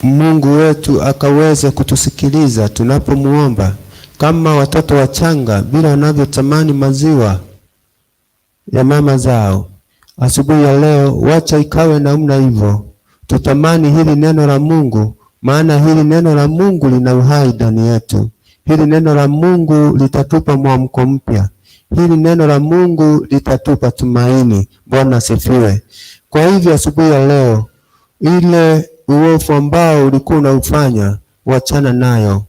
Mungu wetu akaweze kutusikiliza tunapomuomba kama watoto wachanga vile wanavyotamani maziwa ya mama zao. Asubuhi ya leo, wacha ikawe namna hivyo, tutamani hili neno la Mungu, maana hili neno la Mungu lina uhai ndani yetu. Hili neno la Mungu litatupa mwamko mpya. Hili neno la Mungu litatupa tumaini. Bwana asifiwe. Kwa hivyo asubuhi ya leo, ile uovu ambao ulikuwa unaufanya, wachana nayo,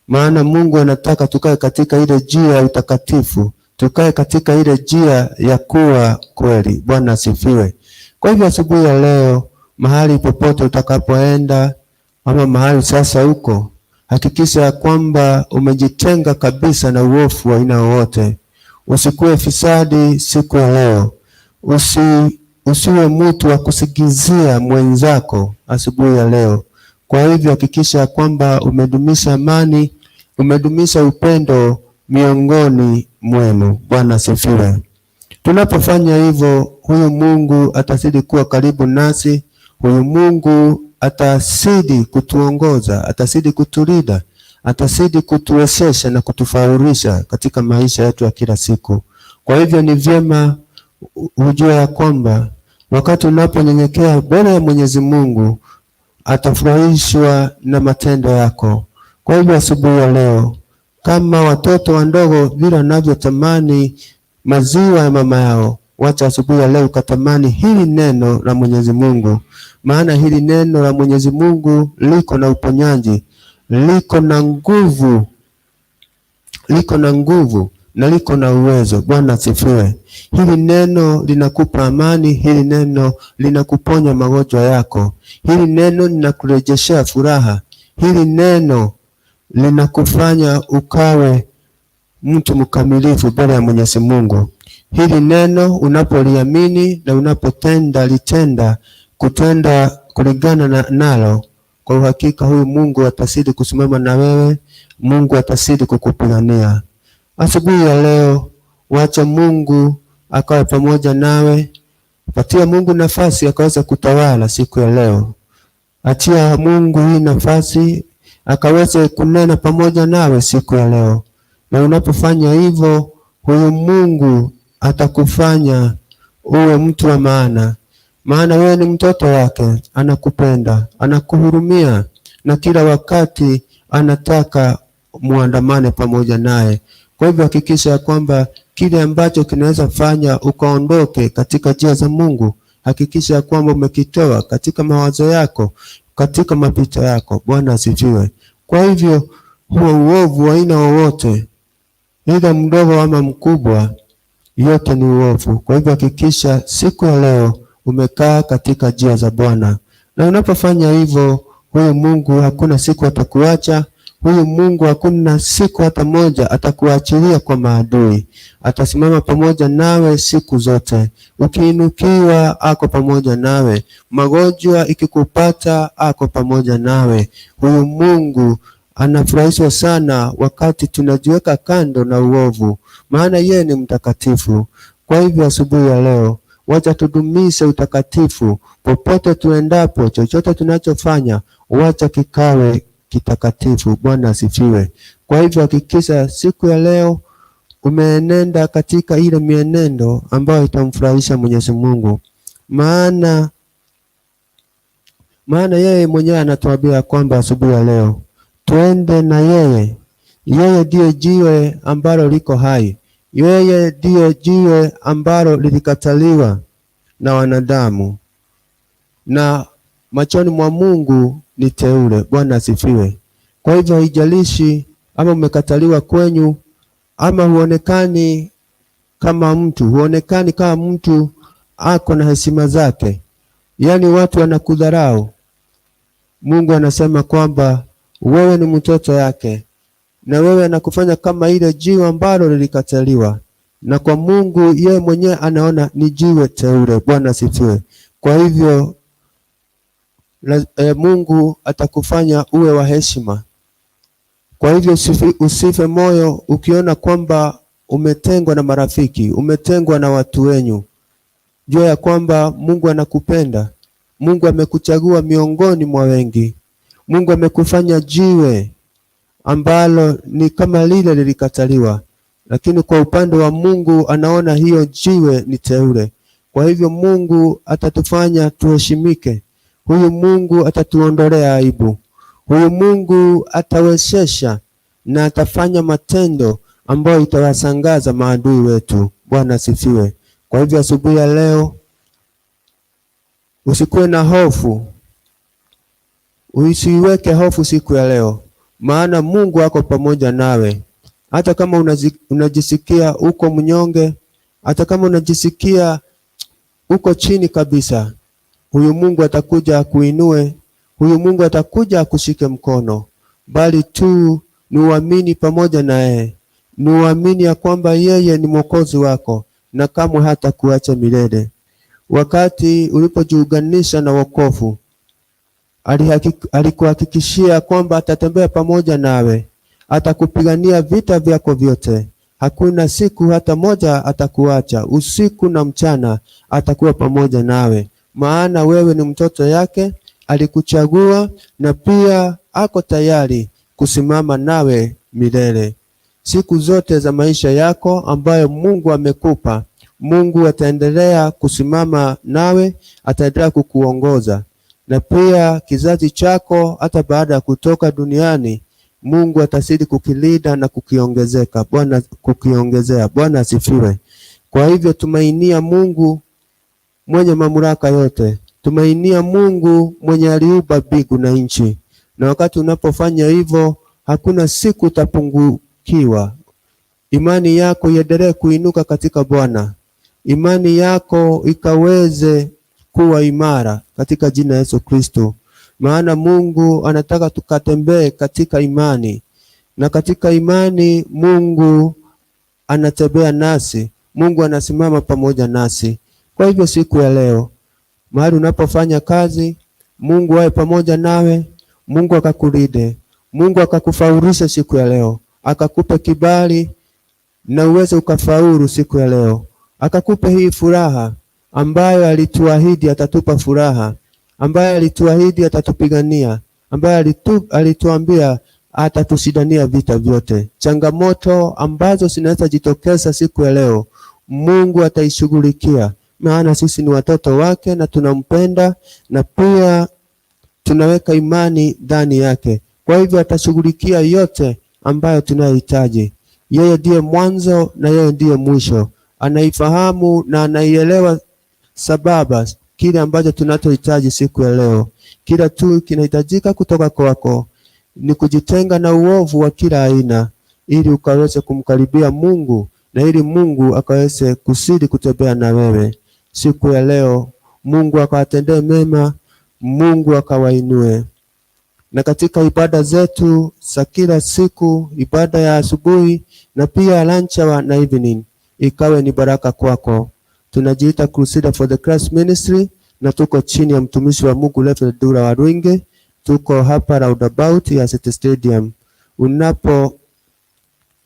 maana Mungu anataka tukae katika ile njia ya utakatifu, tukae katika ile njia ya kuwa kweli. Bwana asifiwe. Kwa hivyo asubuhi ya leo, mahali popote utakapoenda ama mahali sasa uko, hakikisha ya kwamba umejitenga kabisa na uovu wa aina wowote. Usikuwe fisadi siku ya leo, usiwe mtu wa kusigizia mwenzako asubuhi ya leo. Kwa hivyo hakikisha ya kwamba umedumisha amani, umedumisha upendo miongoni mwenu. Bwana asifiwe. Tunapofanya hivyo, huyu Mungu atazidi kuwa karibu nasi, huyu Mungu atazidi kutuongoza, atazidi kutulinda, atazidi kutuwezesha na kutufaulisha katika maisha yetu ya kila siku. Kwa hivyo ni vyema ujue ya kwamba wakati unaponyenyekea mbele ya Mwenyezi Mungu atafurahishwa na matendo yako. Kwa hivyo asubuhi ya leo, kama watoto wadogo vile wanavyotamani maziwa ya mama yao, wacha asubuhi ya leo ukatamani hili neno la Mwenyezi Mungu, maana hili neno la Mwenyezi Mungu liko na uponyaji, liko na nguvu, liko na nguvu na liko na uwezo. Bwana asifiwe. Hili neno linakupa amani, hili neno linakuponya magonjwa yako, hili neno linakurejeshea furaha, hili neno linakufanya ukawe mtu mkamilifu mbele ya Mwenyezi Mungu. Hili neno unapoliamini na unapotenda litenda kutenda kulingana na nalo, kwa uhakika huyu Mungu atazidi kusimama na wewe, Mungu atazidi kukupigania. Asubuhi ya leo, wacha Mungu akawe pamoja nawe. Patia Mungu nafasi akaweza kutawala siku ya leo. Achia Mungu hii nafasi akaweze kunena pamoja nawe siku ya leo, na unapofanya hivyo, huyu Mungu atakufanya uwe mtu wa maana, maana wewe ni mtoto wake, anakupenda, anakuhurumia na kila wakati anataka muandamane pamoja naye. Kwa hivyo hakikisha ya kwamba kile ambacho kinaweza fanya ukaondoke katika njia za Mungu, hakikisha ya kwamba umekitoa katika mawazo yako, katika mapito yako. Bwana asifiwe. Kwa hivyo huo uovu wa aina wowote, ila mdogo ama mkubwa, yote ni uovu. Kwa hivyo hakikisha siku ya leo umekaa katika njia za Bwana, na unapofanya hivyo, huyu Mungu hakuna siku atakuacha. Huyu Mungu hakuna siku hata moja atakuachilia kwa maadui. Atasimama pamoja nawe siku zote. Ukiinukiwa, ako pamoja nawe. Magonjwa ikikupata, ako pamoja nawe. Huyu Mungu anafurahishwa sana wakati tunajiweka kando na uovu, maana yeye ni mtakatifu. Kwa hivyo asubuhi ya leo, wacha tudumishe utakatifu popote tuendapo, chochote tunachofanya, wacha kikawe kitakatifu. Bwana asifiwe. Kwa hivyo hakikisha siku ya leo umeenenda katika ile mienendo ambayo itamfurahisha Mwenyezi Mungu, maana yeye mwenyewe anatuambia kwamba asubuhi ya leo tuende na yeye. Yeye ndiye jiwe ambalo liko hai, yeye ndiye jiwe ambalo lilikataliwa na wanadamu na machoni mwa Mungu ni teule. Bwana asifiwe. Kwa hivyo haijalishi ama umekataliwa kwenyu ama huonekani kama mtu, huonekani kama mtu ako na heshima zake, yaani watu wanakudharau. Mungu anasema kwamba wewe ni mtoto yake na wewe anakufanya kama ile jiwe ambalo lilikataliwa, na kwa Mungu yeye mwenyewe anaona ni jiwe teule. Bwana asifiwe. Kwa hivyo Mungu atakufanya uwe wa heshima. Kwa hivyo usife moyo ukiona kwamba umetengwa na marafiki, umetengwa na watu wenyu. Jua ya kwamba Mungu anakupenda. Mungu amekuchagua miongoni mwa wengi. Mungu amekufanya jiwe ambalo ni kama lile lilikataliwa, lakini kwa upande wa Mungu anaona hiyo jiwe ni teule. Kwa hivyo Mungu atatufanya tuheshimike. Huyu Mungu atatuondolea aibu. Huyu Mungu atawezesha na atafanya matendo ambayo itawasangaza maadui wetu. Bwana asifiwe. Kwa hivyo asubuhi ya leo usikuwe na hofu, usiiweke hofu siku ya leo, maana Mungu ako pamoja nawe. Hata kama unajisikia uko mnyonge, hata kama unajisikia uko chini kabisa, huyu Mungu atakuja akuinue, huyu Mungu atakuja akushike mkono, bali tu ni uamini pamoja naye, ni uamini ya kwamba yeye ni Mwokozi wako na kamwe hata kuacha milele. Wakati ulipojiunganisha na wokovu, alikuhakikishia kwamba atatembea pamoja nawe, atakupigania vita vyako vyote. Hakuna siku hata moja atakuacha, usiku na mchana atakuwa pamoja nawe, maana wewe ni mtoto yake, alikuchagua na pia ako tayari kusimama nawe milele. Siku zote za maisha yako ambayo Mungu amekupa, Mungu ataendelea kusimama nawe, ataendelea kukuongoza. Na pia kizazi chako hata baada ya kutoka duniani, Mungu atazidi kukilinda na kukiongezeka. Bwana kukiongezea. Bwana asifiwe. Kwa hivyo tumainia Mungu mwenye mamlaka yote. Tumainia Mungu mwenye aliumba mbingu na nchi. Na wakati unapofanya hivyo, hakuna siku utapungukiwa. Imani yako iendelee kuinuka katika Bwana. Imani yako ikaweze kuwa imara katika jina Yesu Kristo. Maana Mungu anataka tukatembee katika imani. Na katika imani Mungu anatembea nasi, Mungu anasimama pamoja nasi. Kwa hivyo siku ya leo, mahali unapofanya kazi, Mungu awe pamoja nawe, Mungu akakulinde, Mungu akakufaulisha siku ya leo, akakupe kibali na uweze ukafaulu siku ya leo, akakupe hii furaha ambayo alituahidi atatupa furaha, ambayo alituahidi atatupigania, ambayo alituambia atatushindania vita vyote. Changamoto ambazo zinaweza jitokeza siku ya leo, Mungu ataishughulikia, maana sisi ni watoto wake na tunampenda na pia tunaweka imani ndani yake. Kwa hivyo atashughulikia yote ambayo tunayohitaji. Yeye ndiye mwanzo na yeye ndiye mwisho. Anaifahamu na anaielewa sababa kile ambacho tunachohitaji siku ya leo. Kila tu kinahitajika kutoka kwako ni kujitenga na uovu wa kila aina, ili ukaweze kumkaribia Mungu na ili Mungu akaweze kusidi kutembea na wewe siku ya leo. Mungu akawatendee mema, Mungu akawainue. Na katika ibada zetu za kila siku, ibada ya asubuhi na pia lunch hour na evening, ikawe ni baraka kwako. Tunajiita Crusader for the Christ Ministry na tuko chini ya mtumishi wa Mungu Reverend Dura Waruinge. Tuko hapa roundabout ya City Stadium.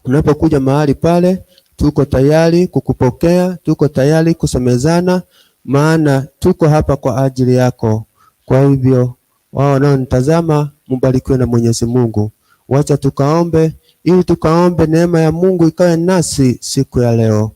Unapokuja mahali pale, tuko tayari kukupokea, tuko tayari kusemezana, maana tuko hapa kwa ajili yako. Kwa hivyo wao wanaonitazama, mbarikiwe na Mwenyezi Mungu. Wacha tukaombe, ili tukaombe neema ya Mungu ikawe nasi siku ya leo.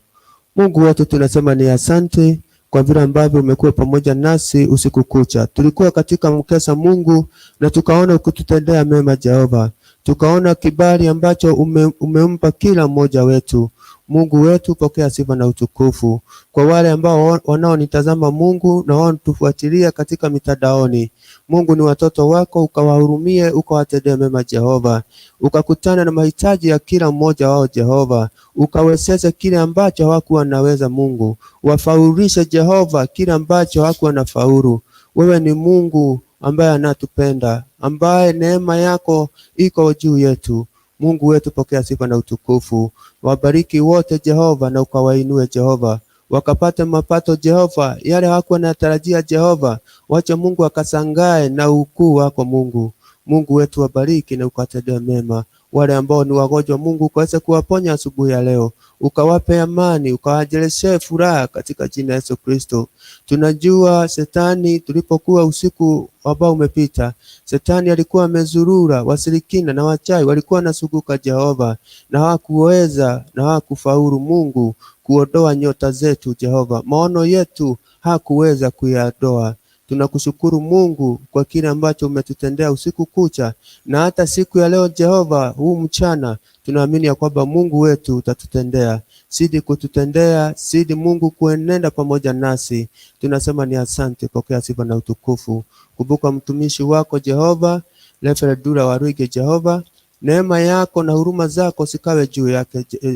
Mungu wetu, tunasema ni asante kwa vile ambavyo umekuwa pamoja nasi usiku kucha. Tulikuwa katika mkesa Mungu na tukaona ukitutendea mema Jehova. Tukaona kibali ambacho umempa kila mmoja wetu. Mungu wetu, pokea sifa na utukufu. Kwa wale ambao wanaonitazama Mungu na wanaotufuatilia katika mitandaoni, Mungu ni watoto wako, ukawahurumie, ukawatendee mema Jehova. Ukakutana na mahitaji ya kila mmoja wao Jehova, ukawezeshe kile ambacho hawakuwa naweza Mungu. Wafaulishe Jehova kile ambacho hawakuwa na faulu. Wewe ni Mungu ambaye anatupenda, ambaye neema yako iko juu yetu. Mungu wetu, pokea sifa na utukufu. Wabariki wote Jehova na ukawainue Jehova, wakapate mapato Jehova yale hawakuwa wanatarajia Jehova. Wacha Mungu akasangae na ukuu wako Mungu. Mungu wetu, wabariki na ukatendee mema. Wale ambao ni wagonjwa, Mungu ukaweze kuwaponya asubuhi ya leo, ukawape amani, ukawajeleshe furaha katika jina Yesu Kristo. Tunajua shetani, tulipokuwa usiku ambao umepita, shetani alikuwa amezurura, washirikina na wachawi walikuwa wanazunguka Jehova, na hawakuweza na hawakufaulu Mungu kuondoa nyota zetu Jehova, maono yetu hakuweza kuyaondoa. Tunakushukuru Mungu kwa kile ambacho umetutendea usiku kucha na hata siku ya leo Jehova, huu mchana tunaamini ya kwamba Mungu wetu utatutendea. Zidi kututendea, zidi Mungu kuenenda pamoja nasi. Tunasema ni asante, pokea sifa na utukufu. Kumbuka mtumishi wako Jehova, Reverend Dula Waruinge Jehova, neema yako na huruma zako zikawe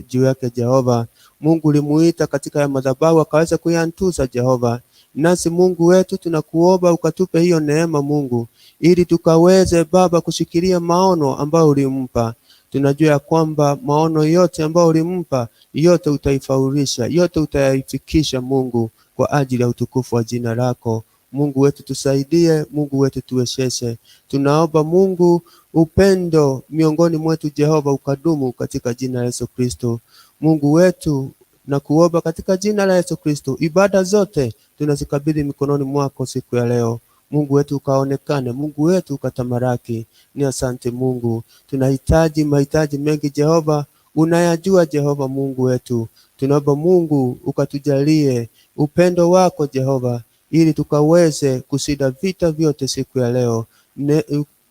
juu yake Jehova. Mungu ulimuita katika ya madhabahu akaweza kuyantuza Jehova. Nasi Mungu wetu tunakuomba ukatupe hiyo neema Mungu, ili tukaweze Baba kushikilia maono ambayo ulimpa. Tunajua ya kwamba maono yote ambayo ulimpa yote utaifaulisha, yote utayaifikisha Mungu, kwa ajili ya utukufu wa jina lako. Mungu wetu tusaidie, Mungu wetu tuwezeshe. Tunaomba Mungu upendo miongoni mwetu Jehova ukadumu katika jina la Yesu Kristo. Mungu wetu na kuomba katika jina la Yesu Kristo, ibada zote tunazikabidhi mikononi mwako siku ya leo. Mungu wetu ukaonekane, Mungu wetu ukatamalaki. Ni asante Mungu, tunahitaji mahitaji mengi Jehova, unayajua Jehova Mungu wetu. Tunaomba Mungu ukatujalie upendo wako Jehova, ili tukaweze kushinda vita vyote siku ya leo.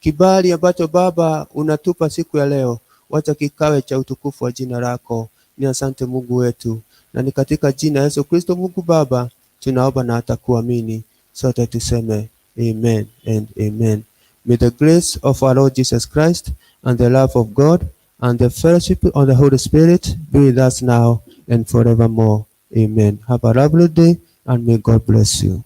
Kibali ambacho Baba unatupa siku ya leo, wacha kikawe cha utukufu wa jina lako. Ni asante Mungu wetu, na ni katika jina Yesu Kristo Mungu Baba tunaomba na hata kuamini, sote tuseme amen and amen. May the grace of our Lord Jesus Christ and the love of God and the fellowship of the Holy Spirit be with us now and forevermore. Amen. Have a lovely day and may God bless you.